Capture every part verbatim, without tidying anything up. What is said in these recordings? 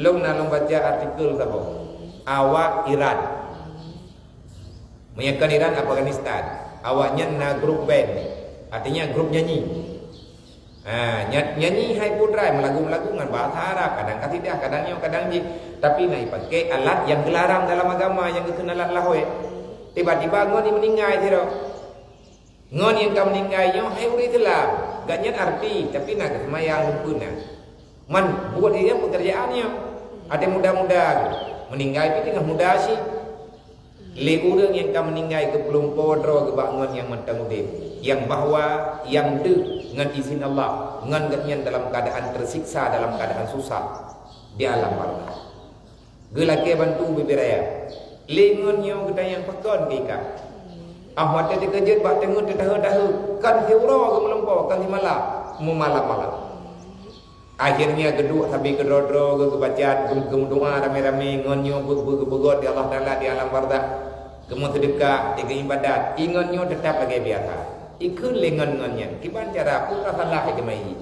Lôn na lôn baca artikel saboh. Awak Iran. Meunyoe kon Iran, Afghanistan. Awaknyan na grup band. Artinya grup nyanyi. Ha, nya-, nyanyi hai putra meulagu-meulagu ngon bahasa Arab, kadang kasidah, kadang nyoe, kadang jih. Tapi na ipakai alat nyang geularang dalam agama nyang geukheun alat lahé. Tiba-tiba ngon meuninggai sidroe. Ngon nyang ka meuninggai nyoe hai ureuëng Islam, gobnyan artis, tapi na geuseumayang lumpuna. Man buet nyan peukeurjaan nyoe. Até muda-muda, meuninggai pih teungoh muda cit. Lé ureuëng nyang ka meuninggai geupeurumpok droe geuh bak ngon nyang mantong udeb, nyang bahwa nyang deuh ngon izin Allah, ngon gobnyan dalam keuadaan teusiksa, dalam keuadaan susah di alam barzakh. Geulakée bantu bibiraya. Lé ngon nyoe geutanyong pakon keu ikat. Ah watée teukeujot bak teungeut teutahe-tahe, kan siuroe geumeulumpo, kan simalam, meumalam-malam. Akhirnya geuduek sabe keudroe-droe geuh geubaca, geu-, geumeudoa ramé-ramé ngon nyoe beu-, beu-, geupeugöt di Allah Taala di alam barzakh. Geumeuseudeukah, geuibadat, ingon nyoe teutap lagée biasa. Ikheun lé ngon-ngon nyan, kiban cara peue ka salah teuma jih.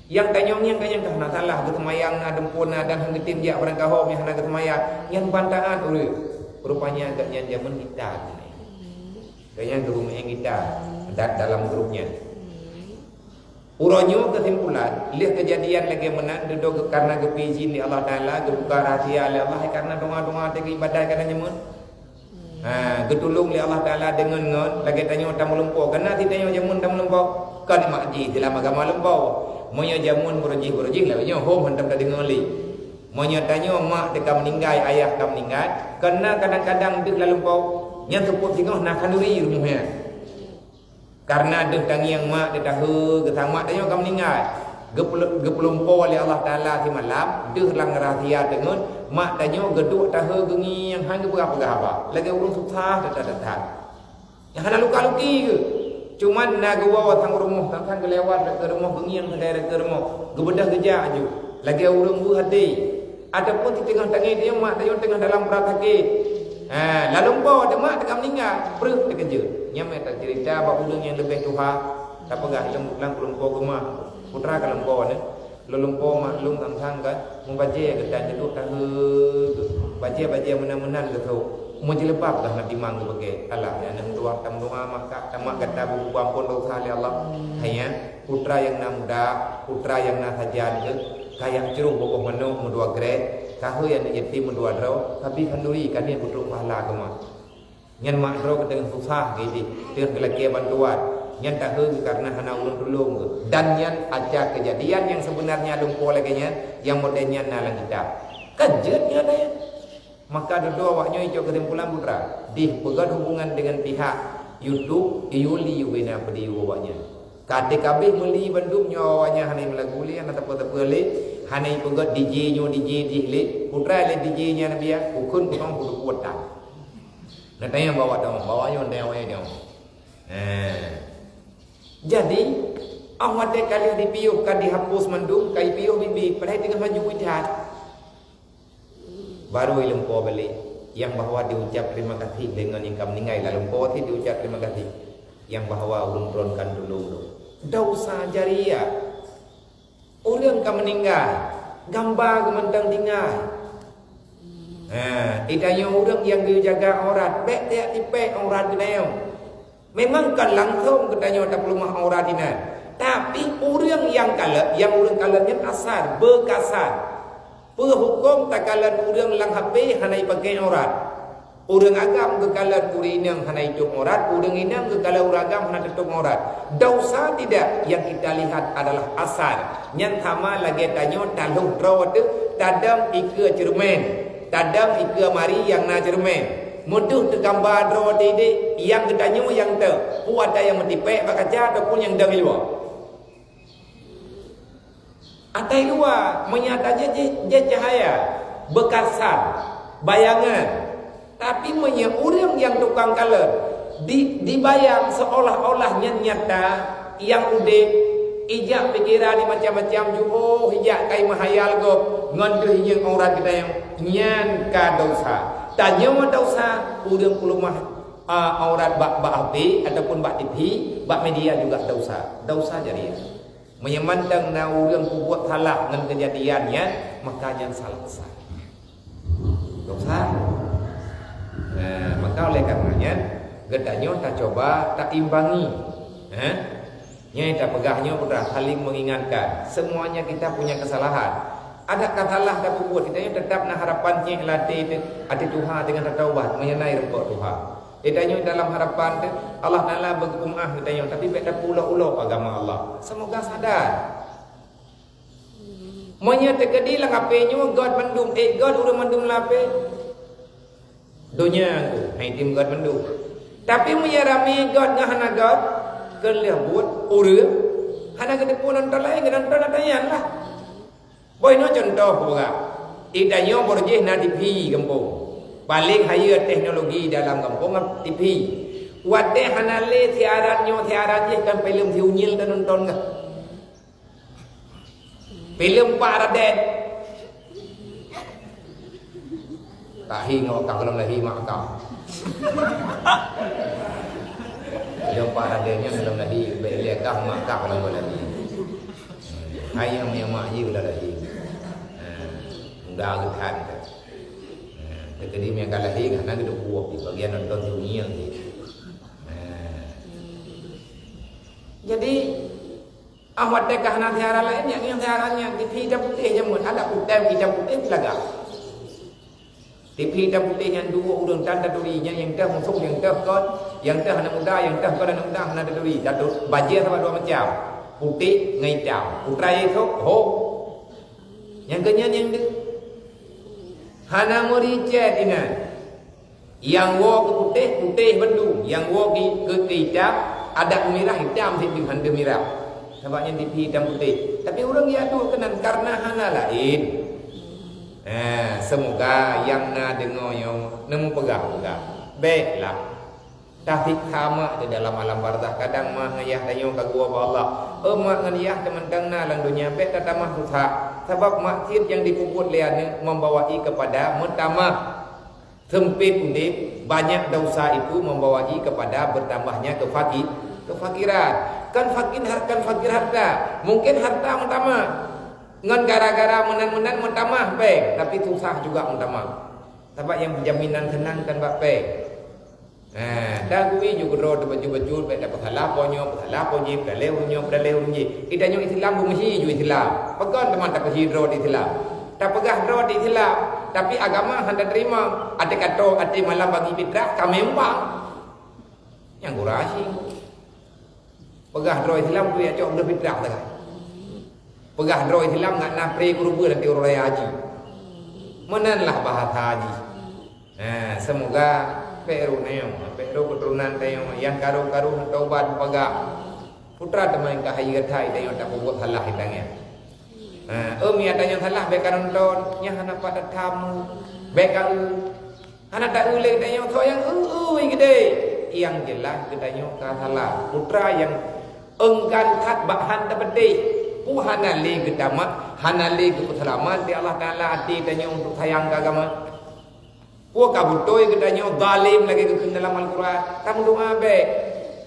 Nyang tanyong nyan ka nyang ka hana salah, geuseumayang na, dumpon na, dan hana geutem jak barangkaho nyang hana geuseumayang, nyan bantahan ureuëng. Rupanya gobnyan jameun gita. Gobnyan geurumeung gita da-, dalam grup nyan. Uroe nyoe keusimpulan, lheueh keujadian lagée meunan, dudoe geu-, karena geubri izin lé Allah Taala, geubuka rahsia lé Allah, karena doa-doa teuka ibadat kana jameun. Ha, geutulông lé Allah Taala deungon ngon lagée tanyoe tameulumpo. Kana si tanyoe jameun tameulumpo, kon mak jih dalam agama lumpo. Meunyoe jameun beureujeih-beureujeih lagée nyoe hom hantom tadeungoe lé. Meunyoe tanyoe mak teuka meuninggai, ayah ka meuninggai, kana kadang-kadang deuh lam lumpo, nyan seupôt singoh na khanduri rumoh nyan. Karena deuh tangieng mak teuka geusamak tanyoe ka meuninggai. Geupeu-, geupeulumpo lé Allah Taala simalam, deuh lam rahsia teungeut, mak tanyoe geuduek tahe geungieng hana geupeugah-peugah haba. Lagée ureuëng susah that-that. Nyang hana luka-luki geuh. Cuman na geuwoe sang rumoh, sang-sang geulewat keu rumoh geungieng sagai keu rumoh. Geubeudôh geujak aju. Lagée ureuëng beuh até. Ataupun di teungoh tangieng tanyoe mak tanyoe teungoh dalam brat sakét. Ha, lam lumpo teuma teuka meuninggai, preuh teukeujot. Nyan meunan taceurita bak ureuëng nyang leubeh tuha, tapeugah lom lam lumpo geuh mak, putra ka lumpo nyoe. Lom lumpo mak lôn sang-sang ka meubajée geutanyoe duek tahe geuh. Bajée-bajée meunan-meunan geuh trok. Meujeuleuba geuh na timang geuh bage. Alah, nyan meudoa, tameudoa mak ka, tamat gata beupeue amphon desya lé Allah. Hai nyan, putra nyang na muda, putra nyang na sajan geuh, Kajak crueng boboh manok meudua grét, kahôi aneuëk yatim meudua droe, ka bri khanduri, ka niet peutrok pahala keu mak. Nyan mak droe ka teungoh susah geuh jih, teungoh geulakée bantuan. Nyan tahe geuh kareuna hana ulôn tulông geuh. Dan nyan aca keujadian nyang seubeunarnya lumpo lagée nyan, nyang model nyan na lam kitab. Kan jeuet nyan ayat. Maka dudoe awaknyoe icok keusimpulan putra, dih peugöt hubungan deungon pihak YouTube, iyue li ubena peudiyue awaknyan. Ka teuka abéh meuli bandum nyoe awaknyan hana meulagu lé, hana sapeue-sapeue lé, hana ipeugöt D J nyoe D J jih lé, putra lé D J nyan biya, ukheun kutong kuduku watang. Neutanyong bak awaknyan, bak awaknyan neutanyong, awaknyan neutanyong. Nah. Jadi, ah watée ka lheueh dipiôh ka dihapus mandum, ka ipiôh bibi, padahai teungoh maju idat. Baru ilumpo balek, nyang bahwa diucap terima kasih deungon nyang ka meuninggai, lalumpo cit diucap terima kasih, nyang bahwa ulôn droe kan tulông lôn. Dosa jariah. Ureuëng ka meuninggai, gamba geuh mantong tinggai. Ha, itanyoe ureuëng nyang geujaga aurat, bék tiep tipék aurat geutanyoe. Memang kon langsong geutanyoe tapeuleumah aurat inan, tapi ureuëng nyang kalon, nyang ureuëng kalon nyan asar, beukasar. Peue hukôm takalon ureuëng lam H P hana ipaké aurat? Ureuëng agam geukalon ureuëng inong hana itôp aurat, ureuëng inong geukalon ureuëng agam hana teutôp aurat. Dosa tidak? Yang kita lihat adalah asar. Nyan sama lagée tanyoe talhôh droe teuh, tadong ikeue ceureumen, tadong ikeue mari nyang na ceureumen. Meudeuh teugamba droe teuh idéh, nyang geutanyoe nyang teuh, peue ata nyang meutipék bak kaca ataupun nyang dong i luwa. Atai luwa, meunyo ata jih, jih, jih cahaya, beukasar, bayangan. Tapi meunyo ureuëng nyang tukang kalon, di, dibayang seolah-olah nyan nyata, nyang udeb, ijak pikiran di macam-macam ju, oh, ijak kai meuhayal gob, ngon deuh nyang aurat geutanyoe, nyan ka dosa. Tanyoe dosa, ureuëng peuleumah, a, aurat bak, bak H P ataupun bak T V, bak media juga dosa. Dosa jariah. Meunyo mantong na ureuëng peubuet salah ngon keujadian nyan, Maka nyan salah besar. Dosa. Nah, maka oleh karena nyan, geutanyoe tacoba taimbangi. Eh? Nyang tapeugah nyoe peugah saling mengingatkan. Semuanya kita punya kesalahan. Adak ka salah tapeubuet, geutanyoe tetap na harapan nyang lam até teuh, até tuha teungoh tataubat, meunyoe na ireupok tuha. Geutanyoe dalam harapan teuh, Allah Taala beugeumeu'ah geutanyoe, tapi bèk tapeulok-ulok agama Allah. Semoga sadar. Meunyoe teukeudi lam até nyoe göt mandum, ék göt ureueng mandum lam até, donya tu hai tem göt mandum. Tapi meunyoe ramé göt ngon hana göt, keu lheueh buet ureueng hana geuteupeue nonton laén, geunonton ata nyan lah. Boh inoe cuntoh peugah, geutanyoe boh jih na T V gampông. Paléng hayeue teknologi dalam gampông T V. Watèe hana lé siaran nyoe siaran jih kan filem si unyil tanonton kah? Filem Pak Raden. Tahi ngon kah lom lahé mak kah. Filem Pak Raden nyan lom lahé, bèk lé kah mak kah lom lahé. Hai nyang mak jih lom lahé. Ha, muda geutan tu. Ha, teukeudi meunyo ka lahé, hana geuteupeue bagian nonton dunia jih. Ha. Jadi, Ah, watèe ka hana siaran laén, nyang, nyang siaran nyan T V hitam putéh jameun. Adak kutem hitam putéh lagak. T V hitam putéh nyan dua ureueng tan taturi, nyan nyang teuh musoh, nyang teuh kon, nyang teuh aneuk muda, nyang teuh kon aneuk muda hana taturi. Satu bajèe saban dua macam, putéh ngon hitam. Putra Yusuf, ho. Nyang keunyan nyang deuh. Hana meuri cét inan. Nyang woe keu putéh, putéh bandum. Nyang woe keu, keu, keu itam, adak mirah, itam sit deuh, han deuh mirah. Sabab nyan T V itam putéh. Tapi ureueng jiaduk keunan karena hana laén. Nah, semoga nyang na deungoe nyoe neumeupeugah-peugah. Bèklah. Tasiksa mak di dalam alam barzakh. Kadang mak ngon yah tanyoe ka geuwoe bak Allah. Oh mak ngon yah, teumantong na lam donya, bèk tatamah susah. Sabab maksiat nyang jipeubuet lé aneuk membawai kepada meutamah. Sempit udép, banyak dosa itu membawai kepada bertambahnya kefaki-, kefakiran. Kan fakir har-, kan fakir harta, mungkin harta meutamah. Ngon gara-gara meunan-meunan meutamah bank, tapi susah juga meutamah. Sabab nyang jaminan seunang kan bak bank. Nah, dan gui ju keudroe teubacut-bacut, bèk tapeusalah po nyoe, peusalah po jih, peudalèh ureueng nyoe, peudalèh ureueng jih. Geutanyoe Islam beumeusi ju Islam. Pakon teuma tapeusi droe di Islam? Tapeugah droe di Islam, tapi agama hana teurimong. Até kato, até malam bagi fitrah, ka meumbang. Nyang gura asyik. Peugah droe Islam tu jak cok beudoh fitrah sagai. Peugah droe Islam ngat na pre keu rubeue nanti uroe raya haji. Meunan lah bahasa haji. Nah, semoga pèk rôh tanyoe, pèk rôh keuturonan tanyoe nyang karu-karu taubat peugah. Putra teuma ka hayeue that tanyoe tapeubuet salah di tangiang. Ha, eu, meunyo tanyoe salah bèk ka nonton, nyan hana pat tamu, bèk ka eu. Hana ta-eu lé tanyoe soe nyang eu-eu geude. Nyang jeulaih geutanyoe ka salah. Putra nyang enggan that bak han tapeudeh. Peue hana lé geutamah, hana lé geupeuseulamat lé Allah Taala até tanyoe untuk sayang keu agama. Peue ka beutôi geutanyoe zalim lagèe geukheun dalam Al-Quran? Tameudoa bèk.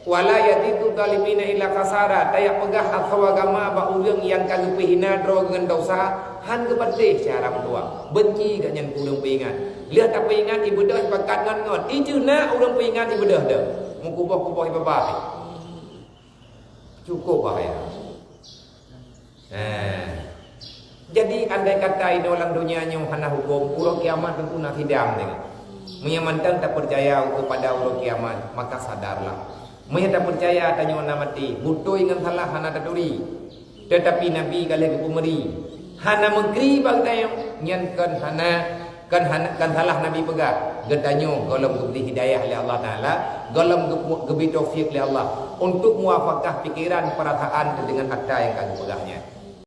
"Wala yazidu zalimina illa khasara." Tajak peugah asoe agama bak ureueng nyang ka geupeuhina droe ngon dosa, han geupatéh cara meutuah. Beunci gobnyan keu ureueng peuingat. Lheueh tapeuingat, ibeudôh pakat ngon-ngon. Ijeuna ureueng peuingat ibeudôh deuh. Meukuboh-kuboh ibabah. Cukup bahaya. Nah, jadi andai kata inoe lam donya nyoe hana huköm, uroe kiamat teungku na sidang teuh. Meunyo mantong tapeucaya kepada uroe kiamat, maka sadarlah. Meunyo tapeucaya tanyoe na maté, beutôi ngon salah hana taturi. Teutapi Nabi ka lheueh geupeumeuri, hana meukri bak geutanyoe, nyan kon hana Kan hana, kan salah Nabi peugah, geutanyoe gohlom geubri hidayah lé Allah Taala, gohlom geu-, geubri taufik lé Allah untuk muwafakah pikeran, peurasaan deungon atra nyang ka geupeugah nyan.